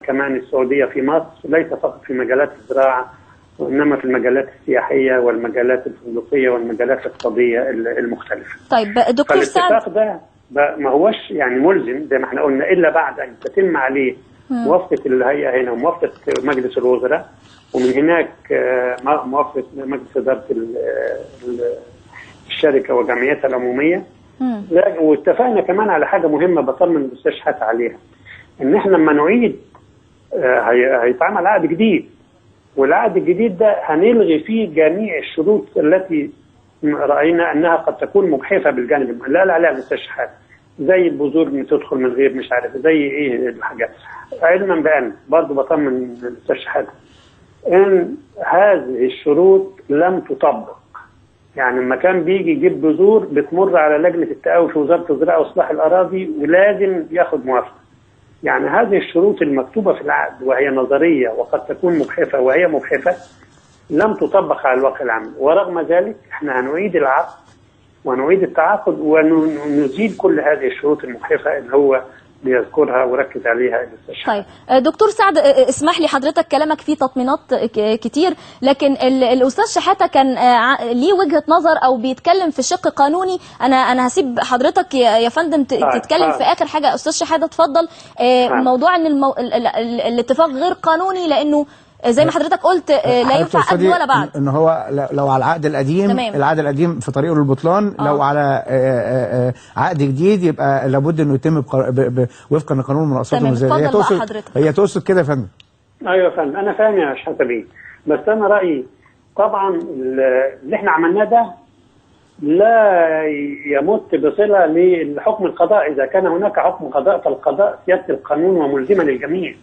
كمان السعودية في مصر، ليس فقط في مجالات الزراعة وإنما في المجالات السياحية والمجالات الفندقية والمجالات الاقتصادية المختلفة. طيب دكتور سعد، فالاتفاق ده ما هوش يعني ملزم زي ما احنا قلنا إلا بعد أن تتم عليه موافقة الهيئة هنا وموافقة مجلس الوزراء، ومن هناك موافقة مجلس إدارة الشركة وجمعيتها العمومية. واتفقنا كمان على حاجة مهمة بطمن الأستاذ شحاتة عليها، إن احنا لما نعيد هيتعمل عقد جديد، والعقد الجديد ده هنلغي فيه جميع الشروط التي رأينا أنها قد تكون مجحفة بالجانب لا لا عليها الأستاذ شحاتة، زي البذور بتدخل من غير مش عارف زي ايه الحاجات. علما بأن برضه بطمن الأستاذ شحاتة إن هذه الشروط لم تطبق. يعني لما كان بيجي يجيب بذور بتمر على لجنة التقاوي في وزارة الزراعة وإصلاح الأراضي ولازم ياخد موافقة. يعني هذه الشروط المكتوبة في العقد وهي نظرية وقد تكون مجحفة وهي مجحفة لم تطبق على الواقع العملي، ورغم ذلك احنا هنعيد العقد ونعيد التعاقد ونزيل كل هذه الشروط المجحفة اللي هو بيذكرها وركز عليها الاستشاري. طيب دكتور سعد، اسمح لي حضرتك كلامك فيه تطمينات كتير، لكن الاستاذ شحاتة كان ليه وجهة نظر او بيتكلم في شق قانوني. انا هسيب حضرتك يا فندم تتكلم في اخر حاجة. استاذ شحاتة اتفضل. موضوع ان الاتفاق غير قانوني لانه زي ما حضرتك قلت لا ينفع قبل ولا بعد، ان هو لو على العقد القديم. تمام. العقد القديم في طريقه للبطلان. لو على عقد جديد يبقى لابد انه يتم وفقا لقانون المناقصات والمزايدات. هي تقصد كده يا فندم؟ ايوه يا فندم، انا فاهم يا شحاتة بيه، بس انا رايي طبعا اللي احنا عملناه ده لا يمت بصله للحكم القضائي. اذا كان هناك حكم قضاء فالقضاء سيادة القانون وملزمه للجميع.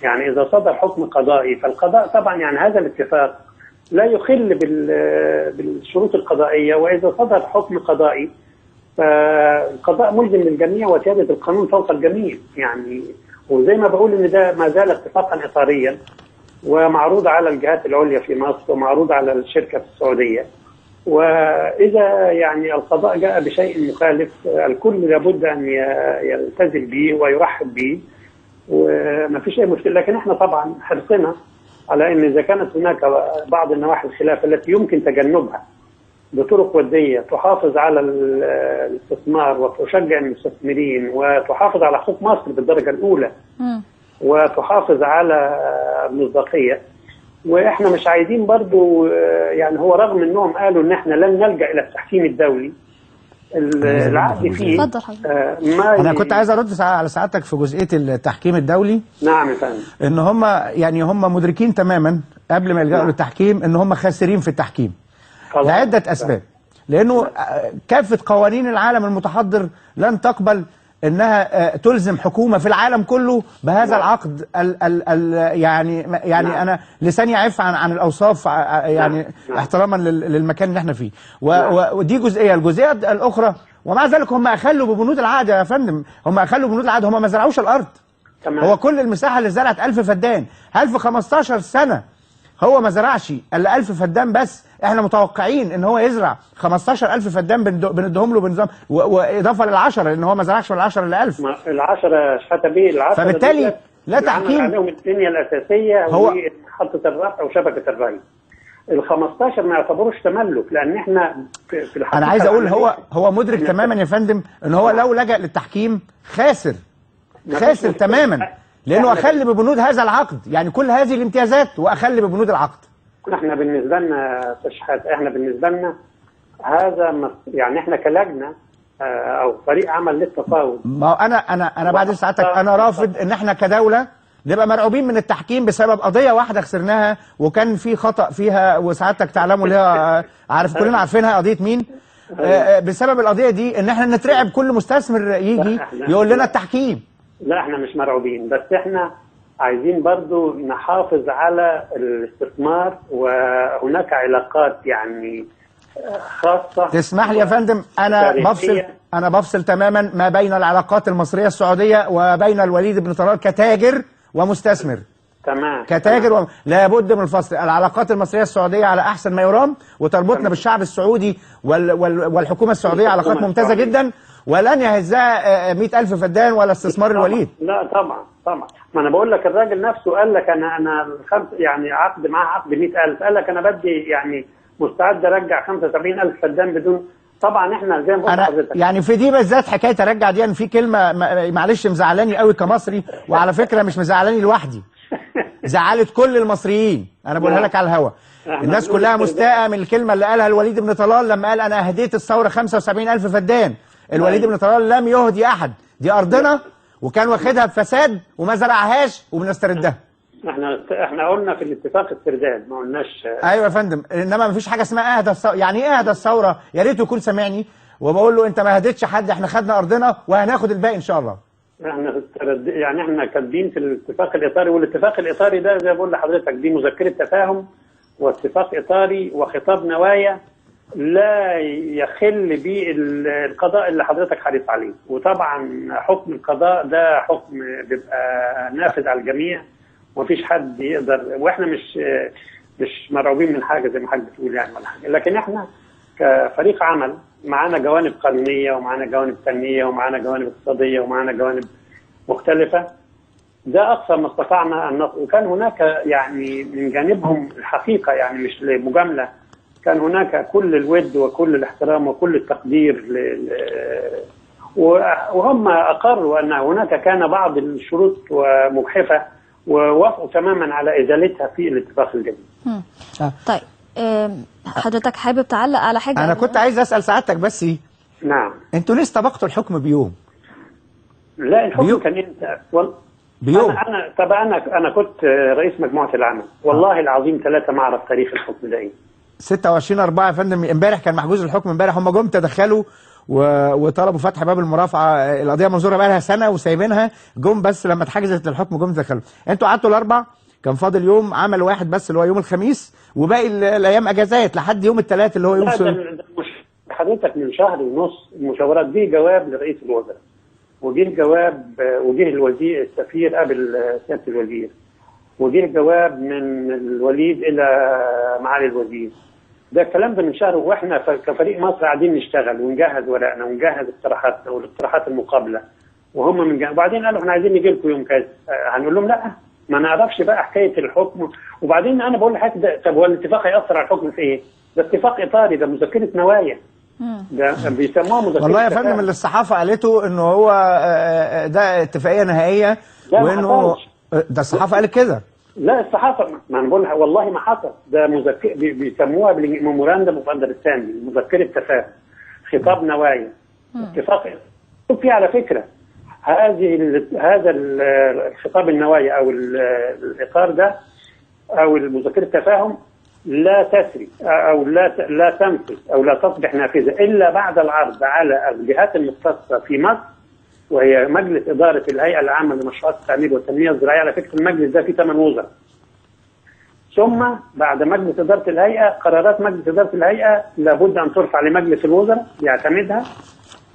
يعني إذا صدر حكم قضائي فالقضاء طبعا يعني هذا الاتفاق لا يخل بالشروط القضائية، وإذا صدر حكم قضائي فالقضاء ملزم للجميع وسيادة القانون فوق الجميع. يعني وزي ما بقول إن ده ما زال اتفاقا إطاريا ومعروض على الجهات العليا في مصر ومعروض على الشركة في السعودية، وإذا يعني القضاء جاء بشيء مخالف الكل لابد أن يلتزم به ويرحب به وما فيش أي مشكلة. لكن احنا طبعا حرصنا على أن إذا كانت هناك بعض النواحي الخلاف التي يمكن تجنبها بطرق ودية تحافظ على الاستثمار وتشجع المستثمرين وتحافظ على حقوق مصر بالدرجة الأولى وتحافظ على المصداقية، واحنا مش عايزين برضو يعني هو رغم انهم قالوا ان احنا لن نلجأ الى التحكيم الدولي، العقد فيه ما انا كنت عايز ارد على سعادتك في جزئية التحكيم الدولي. نعم يا فندم. ان هم يعني هم مدركين تماما قبل ما يلجأوا للتحكيم ان هم خاسرين في التحكيم لعدة اسباب، لانه كافة قوانين العالم المتحضر لن تقبل انها تلزم حكومة في العالم كله بهذا العقد ال ال ال يعني انا لساني عف عن الاوصاف يعني احتراما للمكان اللي احنا فيه، ودي جزئية. الجزئية الاخرى ومع ذلك هم اخلوا ببنود العقد يا فندم، هم اخلوا ببنود العقد، هم ما زرعوش الارض. تمام. هو كل المساحة اللي زرعت 1000 فدان، هل في 15 سنة هو ما زرعش الا 1000 فدان بس؟ احنا متوقعين ان هو يزرع 15000 فدان بنديهم له بنظام، واضافه لل10 لان هو ما زرعش من 10 ل 1000. ال10 شحاته بيه، ال10 فبالتالي لا تحكيم عليهم. البنية الاساسية هو محطة الرفع وشبكة الري. ال 15 ما يعتبروش تملك، لان احنا في الحقيقة انا عايز اقول هو مدرك تماما يا فندم ان هو لو لجأ للتحكيم خاسر، خاسر تماما، لانه اخل ببنود هذا العقد، يعني كل هذه الامتيازات واخل ببنود العقد. احنا بالنسبة لنا استاذ، احنا بالنسبة لنا هذا يعني احنا كلجنه او فريق عمل للتفاوض. ما هو انا بعد ساعتك انا رافض ان احنا كدولة نبقى مرعوبين من التحكيم بسبب قضية واحدة خسرناها وكان في خطا فيها، وسعادتك تعلموا اللي هي عارف كلنا عارفينها قضية مين، بسبب القضية دي ان احنا نترعب كل مستثمر يجي يقول لنا التحكيم. لا احنا مش مرعوبين، بس احنا عايزين برضو نحافظ على الاستثمار، وهناك علاقات يعني خاصة. تسمح لي يا فندم، انا بفصل تماما ما بين العلاقات المصرية السعودية وبين الوليد بن طلال كتاجر ومستثمر. تمام. كتاجر لابد من الفصل. العلاقات المصرية السعودية على احسن ما يرام، وتربطنا بالشعب السعودي والحكومة السعودية علاقات ممتازة جدا، ولن يهزها 100,000 فدان ولا استثمار الوليد. لا طبعا طبعا، ما انا بقول لك الراجل نفسه قال لك انا يعني عقد معاه عقد 100,000، قال لك انا بدي يعني مستعد ارجع 75,000 فدان بدون. طبعا احنا زي ما قلت لحضرتك يعني في دي بالذات حكاية ارجع دي، يعني في كلمة معلش مزعلاني قوي كمصري، وعلى فكرة مش مزعلاني لوحدي، زعلت كل المصريين، انا بقولها لك على الهوا. الناس كلها مستاءه من الكلمة اللي قالها الوليد بن طلال لما قال انا اهديت الثورة 75,000 فدان. الوليد بن طلال لم يهدي احد، دي ارضنا وكان واخدها بفساد وما زرعهاش وبنستردها. احنا قلنا في الاتفاق استرداد، ما قلناش. ايوه يا فندم، انما ما فيش حاجة اسمها اهدى الثورة. يعني ايه اهدى الثورة؟ يا ريت يكون سامعني وبقول له انت ما هديتش حد، احنا خدنا ارضنا وهناخد الباقي ان شاء الله. احنا يعني احنا كاتبين في الاتفاق الاطاري، والاتفاق الاطاري ده زي ما بقول لحضرتك دي مذكره تفاهم واتفاق اطاري وخطاب نوايا لا يخل به القضاء اللي حضرتك حريص عليه. وطبعا حكم القضاء ده حكم بيبقى نافذ على الجميع ومفيش حد يقدر، واحنا مش مرعوبين من حاجة زي ما حضرتك بتقول يعني ولا حاجة، لكن احنا كفريق عمل معانا جوانب قانونية ومعانا جوانب فنية ومعانا جوانب اقتصادية ومعانا جوانب مختلفة. ده اقصى ما استطعنا ان نصل. وكان هناك يعني من جانبهم الحقيقة يعني مش لمجامله، كان هناك كل الود وكل الاحترام وكل التقدير وهم اقروا ان هناك كان بعض الشروط ومجحفه ووافقوا تماما على ازالتها في الاتفاق الجديد. طيب حضرتك حابب تعلق على حاجة؟ انا كنت عايز اسال سعادتك بس. نعم. انتوا ليه استبقتوا الحكم بيوم؟ لا الحكم كان امتى؟ بيوم. انا طب انا كنت رئيس مجموعة العمل، والله العظيم 3 ما اعرف تاريخ الحكم ده ايه. 26/4 يا فندم، امبارح كان محجوز الحكم، امبارح هم جم تدخلوا وطلبوا فتح باب المرافعه، القضية منظوره بقى لها سنة وسايبينها، جم بس لما اتحجزت الحكم جم تدخلوا. انتوا قعدتوا الاربع، كان فاضل يوم عمل واحد بس اللي هو يوم الخميس، وباقي الايام اجازات لحد يوم الثلاث اللي هو يوم. لا مش حضرتك من شهر ونص المشاورات دي جواب لرئيس الوزراء، وجه جواب، وجه الوزير السفير قبل سيادة الوزير، وجه جواب من الوليد الى معالي الوزير. ده الكلام ده من شهر، واحنا كفريق مصر قاعدين نشتغل ونجهز ورقنا ونجهز اقتراحاتنا والاقتراحات المقابلة، وهم من وبعدين قالوا احنا عايزين نجي لكم يوم كذا، هنقول لهم لا ما نعرفش بقى حكاية الحكم. وبعدين انا بقول لحضرتك طب هو الاتفاق هيأثر على الحكم في ايه؟ ده اتفاق اطاري، ده مذكره نوايا، ده بيسموها مذكره. والله يا فندم اللي الصحافة قالته ان هو ده اتفاقية نهائية، وانه ده الصحافة قالت كده. لا الصحافة ما انا بقول والله ما حصل، ده مذكره بيسموها memorandum of understanding، مذكره تفاهم، خطاب نوايا، اتفاق في. على فكرة هذا الخطاب النوايا او الاطار ده او مذكره التفاهم لا تسري او لا تنفذ او لا تصبح نافذة الا بعد العرض على الجهات المختصة في مصر، وهي مجلس ادارة الهيئة العامة لمشروعات التعمير والتنمية الزراعية. على فكرة المجلس ده فيه 8 وزراء. ثم بعد مجلس ادارة الهيئة قرارات مجلس ادارة الهيئة لابد ان ترفع لمجلس الوزراء يعتمدها،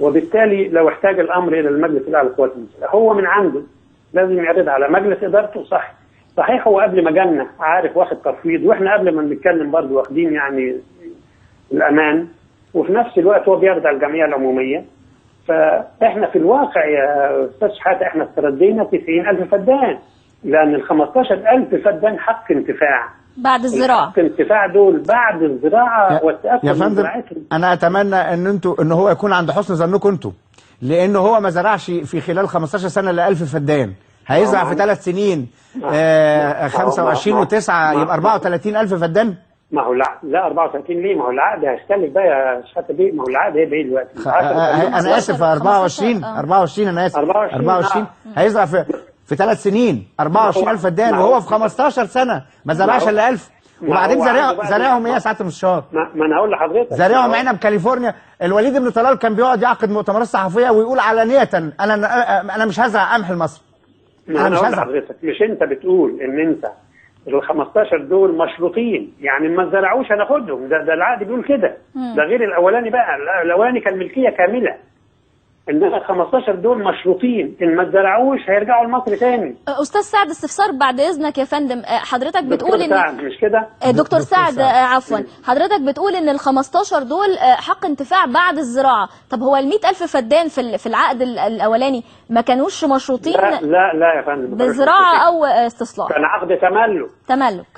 وبالتالي لو احتاج الامر الى المجلس الاعلى للقوات المسلحة هو من عنده لازم يعرضها على مجلس ادارته. صح صحيح، هو قبل ما جالنا عارف واخد تفويض، واحنا قبل ما بنتكلم برضه واخدين يعني الامان، وفي نفس الوقت هو بيعرض على الجمعية العمومية. فاحنا في الواقع يا استاذ شحاته احنا استردينا 90,000 فدان، لان ال 15,000 فدان حق انتفاع بعد الزراعة، حق انتفاع دول بعد الزراعة والتاكد من زراعتهم. انا اتمنى ان انتوا ان هو يكون عند حسن ظنكم انتوا، لان هو ما زرعش في خلال 15 سنة الا 1000 فدان، هيزرع في 3 سنين 25 و9 يبقى 34,000 فدان. ما هو لا 34 ليه؟ ما هو العقد هيختلف بقى يا شحاته بيه، ما هو العقد هيبقى ايه دلوقتي؟ انا اسف 24 انا اسف 24 هيزرع في 3 سنين 24,000 فدان، وهو في 15 سنة ما زرعش الا 1000. وبعدين زارعهم ايه يا سعادة المستشار؟ ما انا هقول لحضرتك زارعهم عنب كاليفورنيا. الوليد بن طلال كان بيقعد يعقد مؤتمرات صحفية ويقول علانية انا مش هزرع قمح لمصر. انا مش هزرع. حضرتك مش انت بتقول ان انت ال 15 دول مشروطين، يعني ما زرعوش هناخدهم، ده العقد بيقول كده. ده غير الاولاني بقى، الاولاني كان ملكية كاملة. انما ال 15 دول مشروطين، ان ما اتزرعوش هيرجعوا لمصر تاني. استاذ سعد، استفسار بعد اذنك يا فندم، حضرتك بتقول ان سعد مش كده؟ دكتور سعد، عفوا، حضرتك بتقول ان ال 15 دول حق انتفاع بعد الزراعة، طب هو ال 100,000 فدان في العقد الاولاني ما كانوش مشروطين؟ لا لا لا يا فندم، بزراعه او استصلاح، كان عقد تملك. تملك.